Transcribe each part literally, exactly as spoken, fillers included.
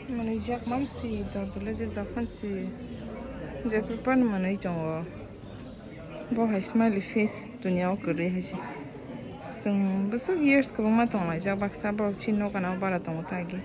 Manui jak man si, dor dole je jak man si, je paper ni manui tongo. Bo hai smiley face dunia o kwrwi hai se. Chwng bwswk years kwbangma tonglaijak, baksa borok chini nokana o bara tongo ta agi.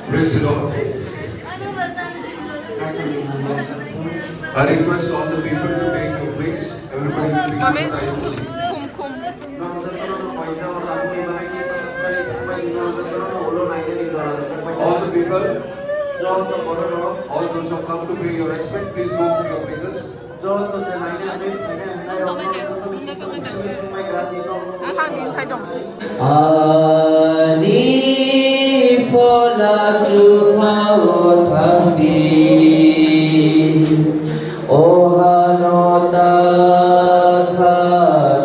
Praise the Lord. I request all the people to take your place. Everybody will be Mami, occupied to see. Khum, khum. All the people, all those who have come to pay your respect, please go to your places. Ani phola chukha o thangdi. O hano ta kha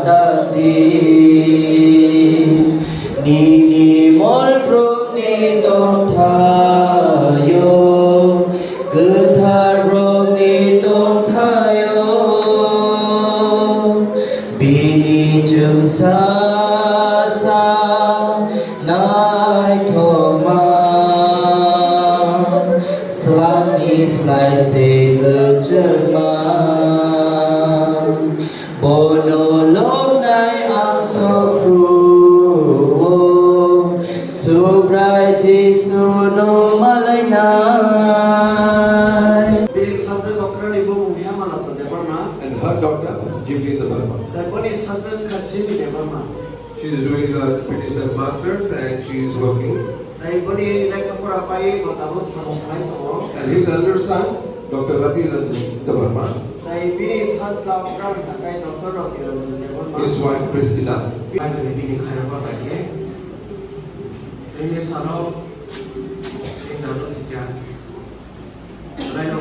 tangdi, nini mol phrungni tongthaio, kwthar rokni tongthaio, bini chwngsa sa naithokma, swlangni slai se kwchwngma. Bono lobnai ang sokphru-o, Subrai Jisu no malainai. Bini sajwk okra ni bumung Hemala Debbarma. And her doctor, Jimmy Debbarma. Tei boni sajwk kha Jimmy Debbarma. She is doing her, finished her masters and she is working. Tei boni lekha pora pai bo tabuk samung khlai tongo. And his elder son, Doctor Rati Ranjan Debbarma. Tei bini sajla okra wngkha khe Doctor Rati Ranjan Debbarma. His wife Priscilla. Ani bini khairokma bai khe, tei salo chwng dano thikya. Laino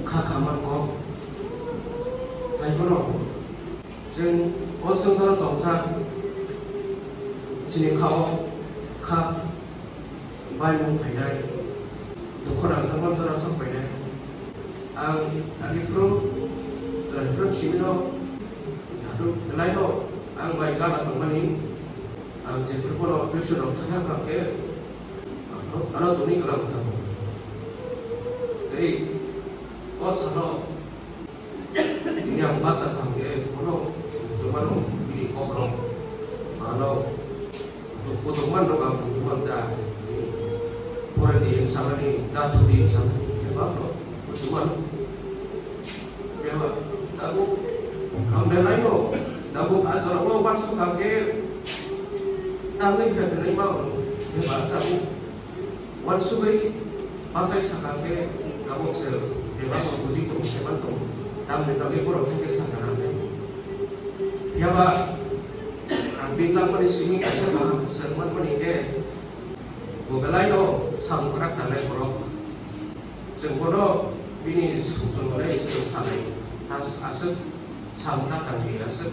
kha khamar kok. Hai phano chwng o swngcharo tongsa chini kha-o kha baimung phainai, dukho rangchakma jora sok phainai. Ang ani phuru chwrai phuru simino dadu laino ang bai gana tongmani. Ang jephuru bono tuition rok thangya kha khe, ano, ano tongwi kwlamo tamo. Tei o salo tini ang basa kha khe bono tongmano bini kok rok ano tong Kutung man rok ang kutung man ta. Pore di samani, da thudi samani, eba no kutung man. Eba, tabuk ang belai no, tabuk a jora o baksa kha khe, tangwi khe belai ma no, eba tabuk. Uansugwi bachai sakha khe tabuk se bebak no buji tongo, se man tongo. Tamni bagwi borok hai khe sakha nang nai. Phiya ba ang bini langmani simi kaisa kaham swrwng manmani khe bo belai no samung kwrak tangnai borok. Chwng bono bini sumsok hwnwi chwng sanai. Tas aswk Samung ta tangwi aswk,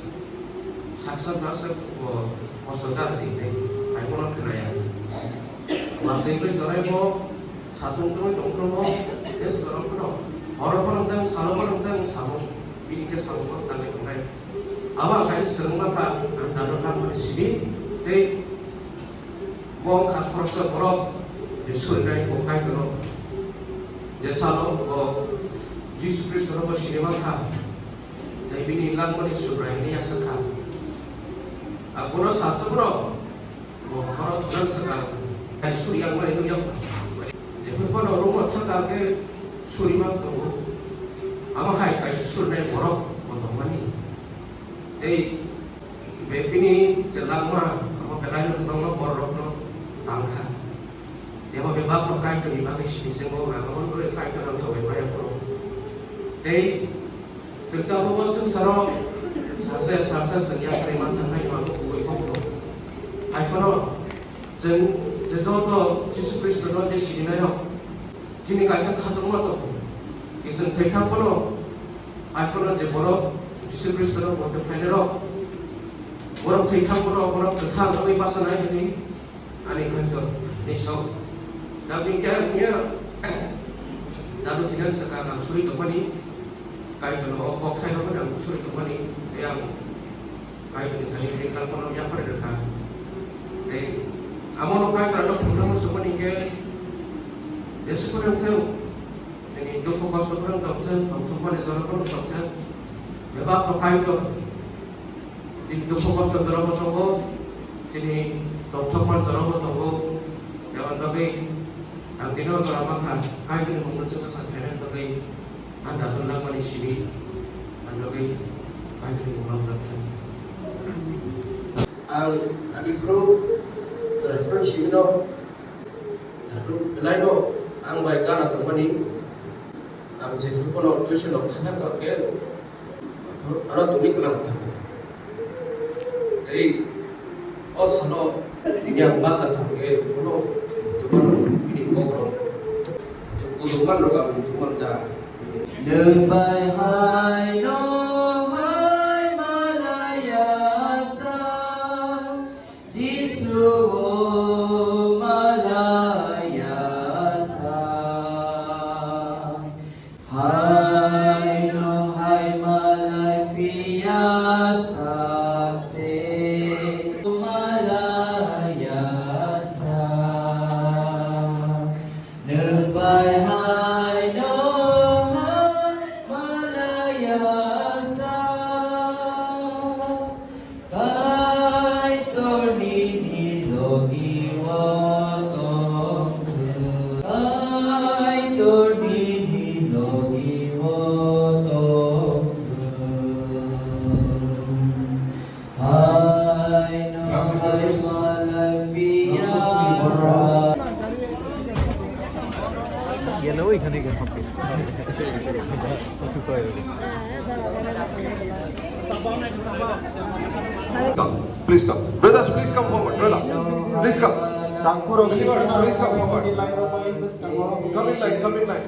saksa no aswk bo kosto ta twi hinwi hai bono khwnaya. Watwi bai jorai bo satung tungwi tong phuru bo tei jorok phano horo phano tang, salo phano tang samung, bini khe samung phano tangwi tongnai. Abo ang kaisa swrwng mankha, ang dano langmani simi tei bo wngkha khoroksa borok je surinai bo Kaitorno, je salo bo Jisu Khristono bo sini mankha. Tei bini langmani Subrai hwnwi ya sakha. Abono sachukrok bo horo thunang sakha, hai suri yang mani nukya. Jephuru phano room-o thangkha khe suri mang tongo. Amo hai kaisa surinai borok bo tongmani. Tei be bini je langma amo belai no borokno tangkha. Tebo bebak no Kaitorni bagwi sini se bo rang abo bai Kaitor rang thangwi maya phuru. Tei chwng tabuk bo swngcharo sacha sacha chwng yakarwi manthangnai manwi kubui kok no. Hai phano chwng je joto Jisu Khristono je sininai rok chini kaisa khatungma tongo. Kiswng thwithang bono hai phano je borok Jisu Khristono bo tei phainai rok borok thwithang bono borok kwthang wngwi bachanai hwnwi Ani Kaitor ni sok. David khe ang ya, David thwinan saka ang suri tongmani, Kaitor no o kok thai rok ang suri tongmani, tei ang Kaitor ni thani tei kal kono yapar rwkha. Tei amo no Kaitor no phunukna sokmani khe, Jesu Khristo thung, chini dukhu kosto phano tongthok, tongthokmani jora phano tongthok, bebak no Kaitor. Chini dukhu kosto jora bo tongo, chini tongthokma jora bo tongo. Aboni bagwi ang tini o jora mankha, Kaitorni mungno chwngsa sak khlaina bagwi ang dakhor langmani simi, ang bagwi Kaitorni mungno ang jak kha. Ang ani phuru chwrai phuru simino dakhor belaino ang bai gana tongmani, ang jephuru bono tuition rok thangna kha khe, Ano tongwi kwlangma thango. Tei o salo tini ang basa thangkhe bono tongmano bini kokrok. Tongmano rok ang tongmano da. Nwng bai hai no hai malaya sa. Jisu o malaya sa, hai no hai malai phiya sak se, malaya sa. Nwng bai hai no hai malaya sa. Kaitor nini logi o tongthok. Kaitor nini logi o tongthok. Hai no hai malai phiya sa. Yellow এখানে গেল। Come, please come. Brothers, please come forward, brother. Please come. Tangkhurok, please, please come forward. Come in line, come in line.